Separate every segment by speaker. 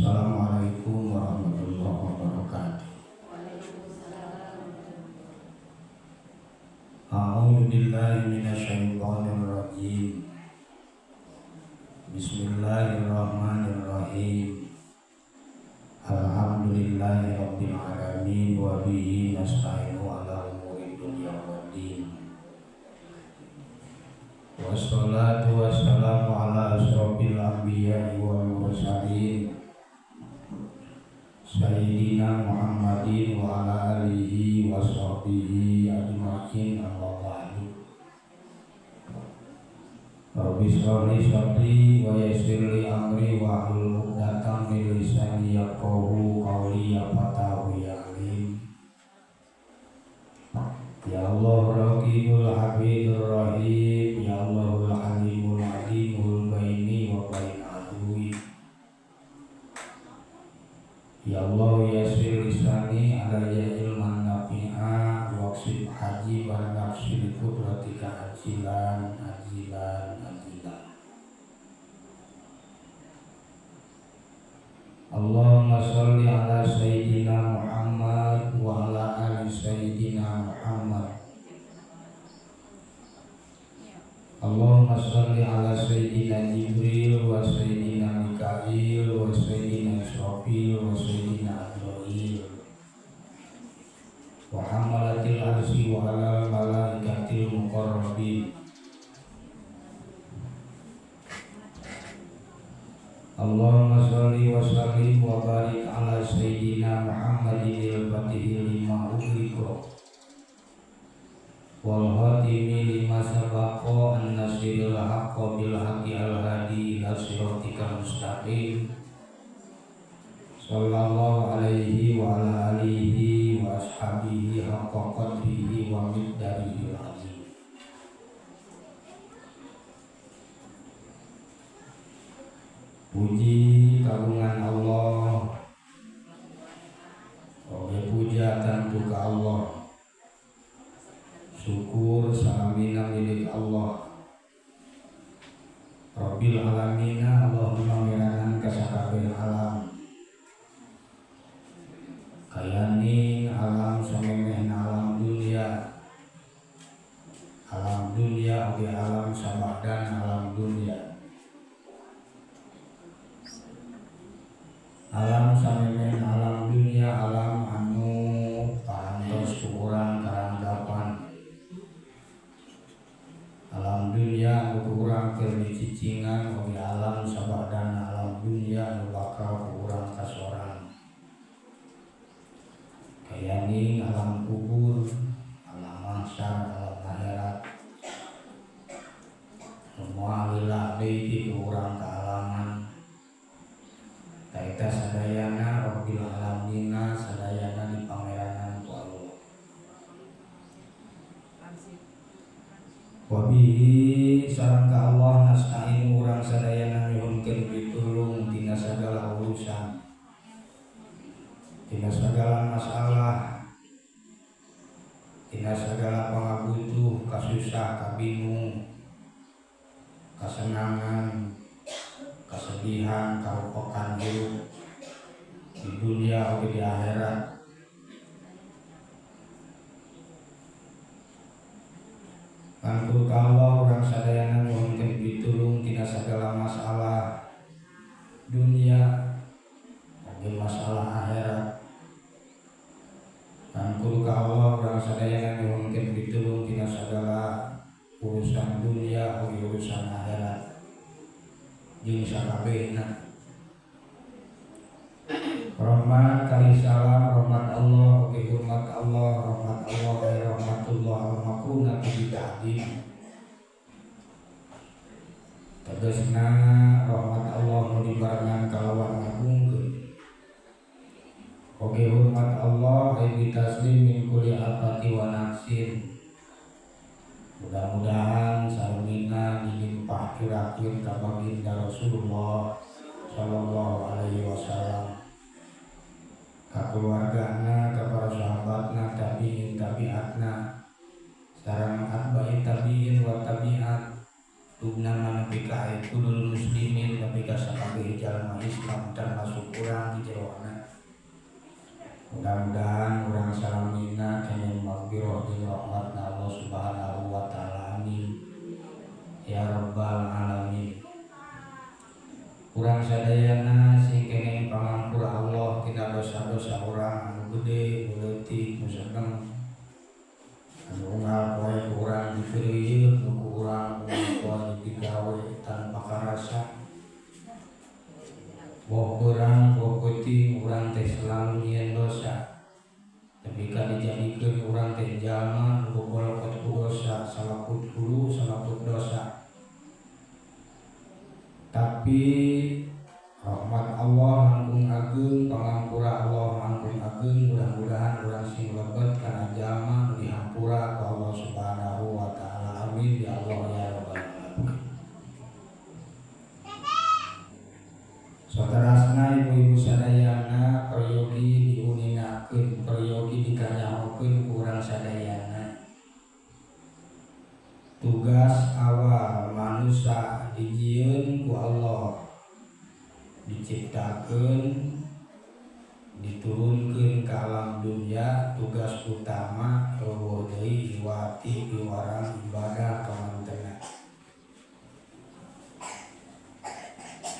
Speaker 1: Assalamualaikum warahmatullahi wabarakatuh. A'udzu billahi minasyaitonir rajim. Bismillahirrahmanirrahim. Alhamdulillahi rabbil alamin wa bihi nasta'inu ala umuri dunya waddin. Wassalatu wassalamu ala asyrafil anbiya'i wal mursalin Sayyidina Muhammadin wa ala alihi wa sahbihi ajma'in, amma ba'du. Rabbi shrah li sadri wa yassir li amri wa hlul 'uqdatam min lisani yafqahu qawli, ya fatahu ya alim. Ya Allah raqibul hafidur rahim. Ya Allahul alimul alimul baini wa bain aduwi. Ya Allah, yassir lisani alayya ilman nafi'a waqsif hajiban nafsi bi qudratika ajilan ajilan ajilan. Allahumma sholli ala sayyidina Muhammad wa ala ali sayyidina Muhammad. Allahumma sholli ala sayyidina Jibril wa sayyidina Mikail wa sayyidina Israfil wa sayyidina Azrail wa hamalatil arsy wa alal malaikatil muqarrabin. Allahumma sholli wa sallim wa barik ala sayyidina Muhammadin al-fatihi lima ughliqa wal khatimi lima sabaqa an-nasiril haqqa bil haqqi al-hadi ila siratikal mustaqim sallallahu alaihi wa ala alihi wa ashabihi haqqa qadrihi wa miqdarihil azim. Puji kagungan Allah, oge puja tentu ka Allah. Syukur salamina milik Allah Rabbil alamina, Allahumma ngeranan ka sakabeh alam. Kayaning alam samemehna alam dunia. Alam dunia oge alam sabadan alam dunia. Alam samemehna alam dunia, alam anu parantos ku urang karanggapan. Alam dunia anu ku urang keur dicicingan oge alam sabadana alam dunia anu bakal ku urang kasorang. Kayaning alam kubur, alam mahsyar, alam akhirat. Semua lila deui ti ku urang kaalaman. Eta sadayana Rabbil alamina, sadayana dipangeranan ku Allah. Wabihi sareng ka Allah nasta'inu urang sadayana nyuhunkeun pitulung tina sagala urusan, tina sagala masalah, tina sagala pangabutuh, kasusah, kabingung, kasenangan, kesedihan, karupokan hirup di dunia oge di akhirat. Kangkur ka Allah urang sadayana nyuhunkeun pitulung tina sagala masalah dunia oge masalah akhirat. Kangkur ka Allah urang sadayana nyuhunkeun pitulung tina sagala urusan dunia oge urusan akhirat jeung sakabehna. Rahmat kali salam rahmat Allah oge hormat Allah, rahmat Allah ya rahmatullah al-makrunatu bi ta'dim. Tegasna rahmat Allah nu dibarengan kalawan ngagungkeun. Oge hormat Allah ai bitaslim min kulli afati wa naqsin. Mudah-mudahan sarmina dilimpah curahkeun ka baginda Rasulullah sallallahu alaihi wasallam, ka keluargana, ka para sahabatna, tabi'in tabi'atna, sareng atba'i tabi'in wa tabi'at, tugna nepi ka kulul muslimin, nepi ka sakabeh. jalma Islam termasuk urang di jerona. Mudah-mudahan urang salamina kenging magfirah jeung rahmatna Allah Subhanahu wa taala. Amin ya rabbal alamin. Urang sadayana sing kenging pangampura Allah tina dosa-dosa urang anu gede, nu leutik, nu sedeng, anu unggal poe ku urang dipeureuyeuh, nu ku urang unggal poe digawe tanpa karasa. Boh beurang boh peuting urang teh selalu nyieun dosa. Tapi ka dijadikeun urang teh jalma nu bobolokot ku dosa, salaput hulu salaput dosa. Tapi rahmat Allah langkung ageung, pangampura Allah langkung ageung, mudah-mudahan urang sing lebet kana jalma nu dihampura ku Allah Subhanahu wa taala. Amin ya Allah ya rabbal alamin. Saterasna ibu-ibu sadayana peryogi diuninakeun, peryogi dikanyahokeun ku urang sadayana. Tugas awal manusia dijieun ku Allah, diciptakeun, diturunkeun ka alam dunia, tugas utama eueuh deui iwati piwarang ibadah ka mantena.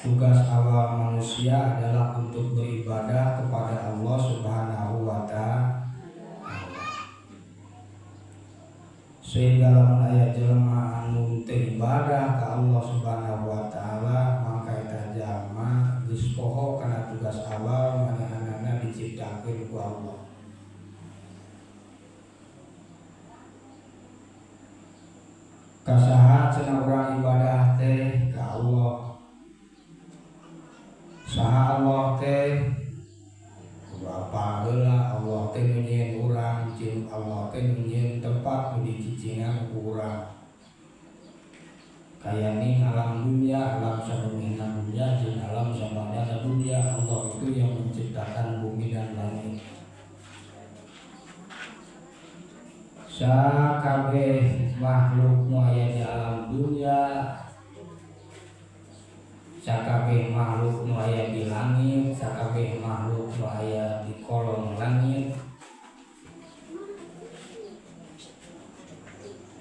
Speaker 1: Tugas awal manusia adalah untuk beribadah kepada Allah Subhanahu wa taala. Sehingga lamun aya jelema anu teu ibadah ka Allah Subhanahu wa taala, maka eta jalma geus poho kana tugas awal manehanana diciptakeun ku Allah. Kasaha cenah urang ibadah teh ka Allah? Saha Allah teh? Kudu apal heula Allah teh nu nyieun urang, jeung Allah teh nu nyieun tempat nu dicicingan ku urang. Kayaning alam dunia, alam samemehna dunia, jeung alam sabadana dunia, Allah itu yang menciptakan bumi dan langit. Sakabeh makhluk nu aya di alam dunia, sakabeh makhluk nu aya di langit, sakabeh makhluk nu aya di kolong langit,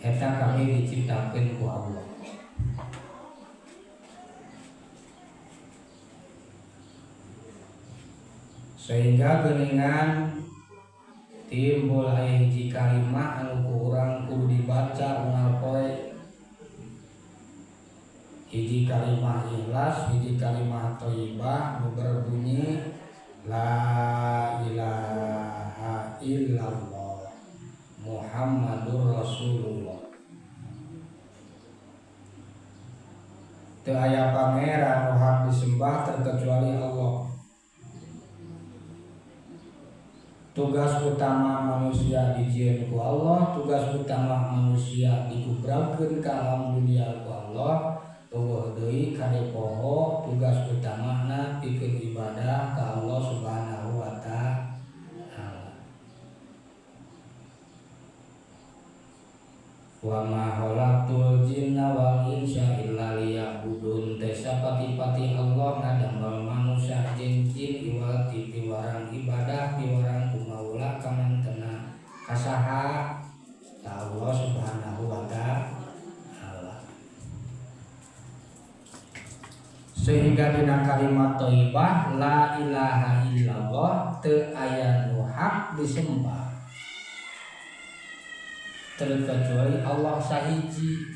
Speaker 1: eta kabeh diciptakeun ku Allah. Sehingga geuningan timbul aya hiji kalimah anu ku urang kudu dibaca unggal poe. Hiji kalimah ikhlas, hiji kalimah thayyibah nu berbunyi la ilaha illallah Muhammadur Rasulullah. Teu aya pangeran nu hak disembah terkecuali Allah. Tugas utama manusia dijieun ku Allah, tugas utama manusia dikubragkeun ka alam dunia ku Allah. Eueuh deui kade poho tugas utamana pikeun ibadah ka Allah Subhanahu wa taala. Wa ma khalaqtul jinna wal insa illa liya'budun. Teh sapati-pati Allah ngadamel manusia jeung jin iwati piwarang ibadah, piwarang kumaula kamantena kasaha ka Allah Subhanahu wa taala. Sehingga dina kalimat thayyibah la ilaha illallah teu aya nu hak disembah terkecuali Allah sahiji.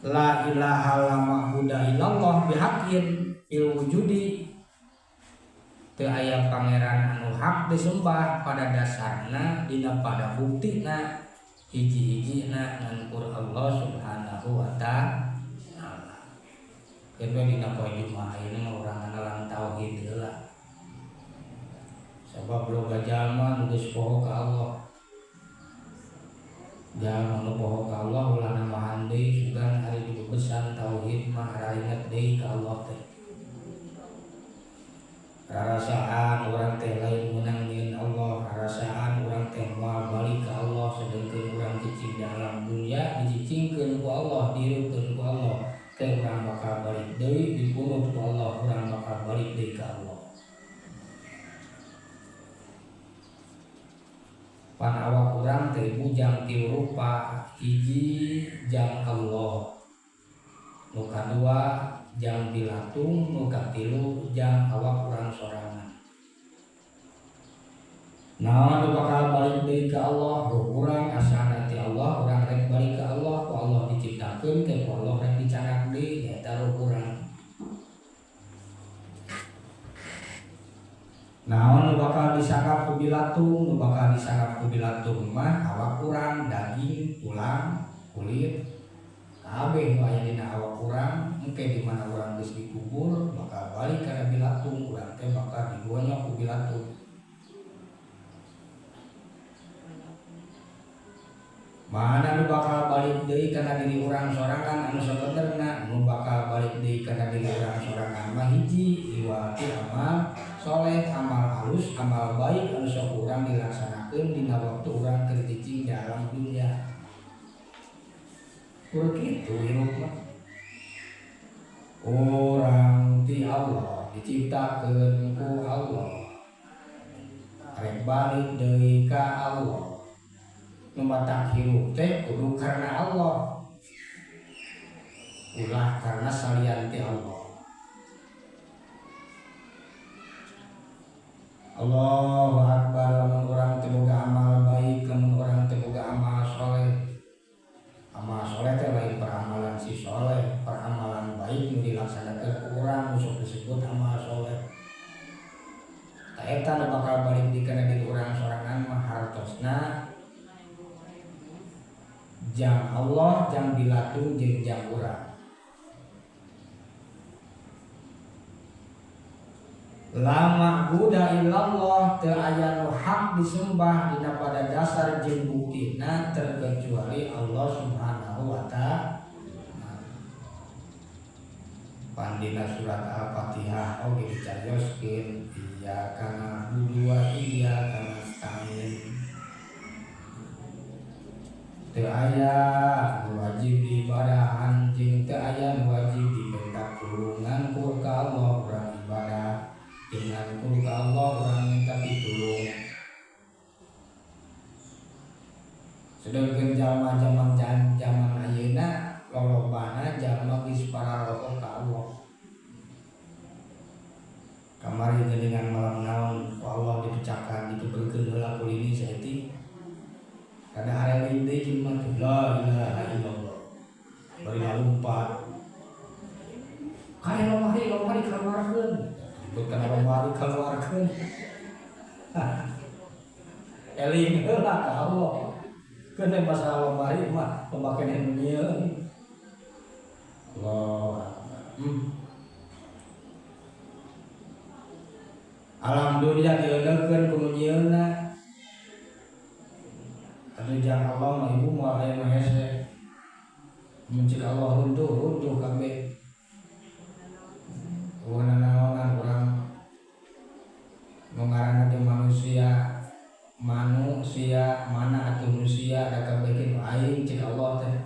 Speaker 1: La ilaha la ma'budu illallah bihaqqin fil wujudi. Teu aya pangeran anu hak disembah pada dasarna dina pada buktina hiji-hijina ngan kur Allah Subhanahu wa taala. Keun we dina poe Jumaah ayeuna mah urang nganelan tauhid heula. Sabab loba jalma nu geus poho ka Allah. Jalma nu poho ka Allah ulah nambahan deui sugan ari dibebesan tauhid mah arainget deui ka Allah teh. Rarasaan urang teh lain meunang nyieun Allah, rarasaan urang teh moal balik ka Allah, sedengkeun urang cicing di alam dunia dicicingkeun ku Allah, direukeun ku Allah, teh urang bakal balik balik deui dipunut ku Allah urang bakal balik deui ka Allah. Pan awak urang teh bujang tilu rupa, hiji jang Allah, nu kadua jang bilatung, nu katilu jang awak urang sorangan. Naon nu bakal balik deui ka Allah? Ruh urang asalna ti Allah, urang rek balik ka Allah, ku Allah diciptakeun teh ku Allah rek dicanak deui nyaeta ruh urang. Naon nu bakal disangkap ku bilatung? Nu bakal disangkap ku bilatung mah awak urang, daging, tulang, kulit, kabeh nu aya dina awak urang, engke di mana urang geus dikubur bakal balik kana bilatung, urang teh bakal digonyok ku bilatung. Mana nu bakal balik deui kana diri urang sorangan anu sabenerna? Nu bakal balik deui kana diri urang sorangan mah hiji, iwati amal soleh, amal halus, amal baik anu sok urang dilaksanakeun dina waktu urang keur cicing di alam dunia. Kur kitu hirup mah. Urang ti Allah diciptakeun ku Allah, rek balik deui ka Allah. Nu matak hirup teh kudu karena Allah, ulah karena salian ti Allah. Allahu Akbar. Lamun urang teu boga amal baik, lamun urang teu boga amal soleh. Amal soleh teh lain peramalan si soleh, peramalan baik nu dilaksanakeun ku urang nu sok disebut amal soleh. Tah eta nu bakal balik di kana diri urang sorangan mah hartosna jang Allah, jang bilatung jeung jang urang. Lama buddha illallah teu aya nu hak disembah dina pada dasar jeung buktina terkecuali Allah Subhanahu wa ta'ala. Pandina surat Al-Fatihah oge dicarioskeun iyyaka na'budu wa iyyaka nasta'in. Teu aya nu wajib diibadahan jeung teu aya nu wajib dipenta tulungan ku ka Allah urang ibadah dengan ku ka Allah urang minta pitulung. Sedengkeun jalma jaman jaman ayeuna lolobana jalma geus pararoko ka Allah. Kamari geuningan malam naon ku Allah dipecakan dikeberkeun heula kulini saeutik. Kada areling deui jelema teh la ilaha illallah. Bari ngalumpat. Kare lomari lomari kaluarkeun. Disebut kana lomari kaluarkeun. Eling heula ka Allah. Keun masalah lomari mah pemakeun nu nyieun. Allah. Alam dunia dieuneukeun ku nu nyieunna. Atuh jang Allah mah ibu moal aya nu hese. Mun cik Allah runtuh, runtuh kabeh. Eueuh nanaonan urang nu ngaranna teh manusia, manusia mana atuh manusia da kabeh ge nu aing cik Allah teh.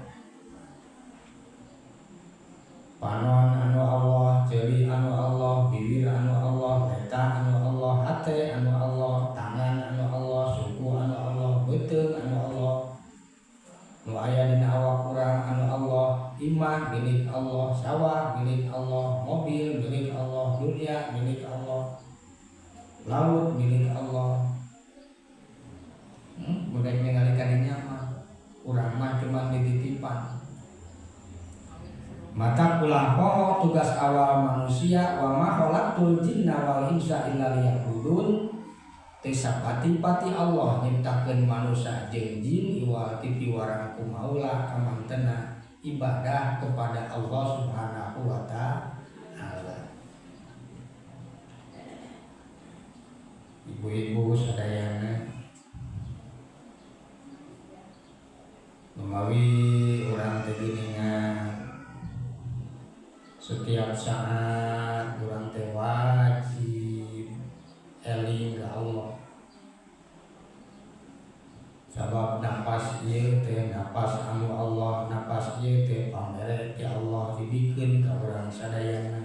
Speaker 1: Panon anu Allah, ceuli anu Allah, bibir anu Allah, letah anu Allah, hate anu Allah, tangan anu Allah, suku anu Allah, beuteung anu Allah, nu aya dina awak urang anu Allah, imah milik Allah, sawah milik Allah, mobil milik Allah, dunia milik Allah, laut milik Allah. Mun rek ningali ka dinya mah urang mah cuma dititipan. Mata ulah poho tugas awal manusia wa ma khalaqtul jinna wal insa illa liya'budun. Teu sapati-pati Allah nyiptakeun manusia jeung jin iwal ti piwarang ku maula kamantena ibadah kepada Allah Subhanahu wa ta'ala. Ibu-ibu sadayana lumawi urang teh geuningan setiap saat urang teh wajib eling ka Allah. Sabab napas ieu teh napas anu Allah, napas ieu teh pamere ti Allah dibikeun ka urang urang sadayana.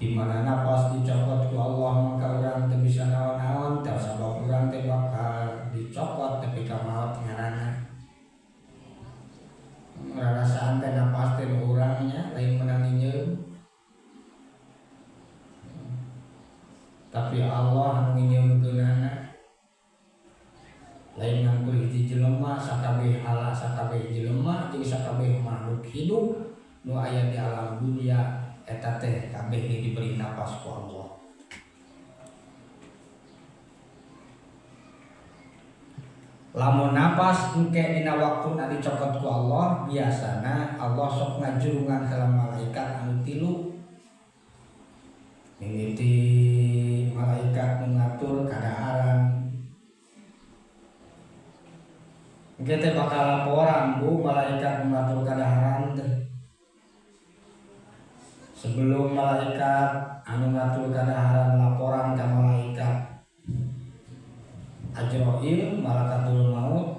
Speaker 1: Di mana napas dicokot ku Allah maka urang teu bisa naon-naon teh sabab urang teh bakal dicokot tepi ka maot ngaranna. Ngarasaan teh napas teh nu urang nya lain meunang nginjeum. Tapi Allah anu nginjeumkeunana. Lain ngan hiji jelema sakabeh ala sakabeh jelema jeung sakabeh makhluk hidup nu aya di alam dunia eta teh kabeh diberi napas ku Allah. Lamun napas engke dina waktuna dicokot ku Allah, biasana Allah sok ngajurungan heula malaikat anu tilu. Mimiti malaikat nu ngatur kadaharan. Engke teh bakal laporan bu malaikat nu ngatur kadaharan teh. Sebelum malaikat anu ngatur kadaharan laporan ka malaikat Ajrail, malakatul maut,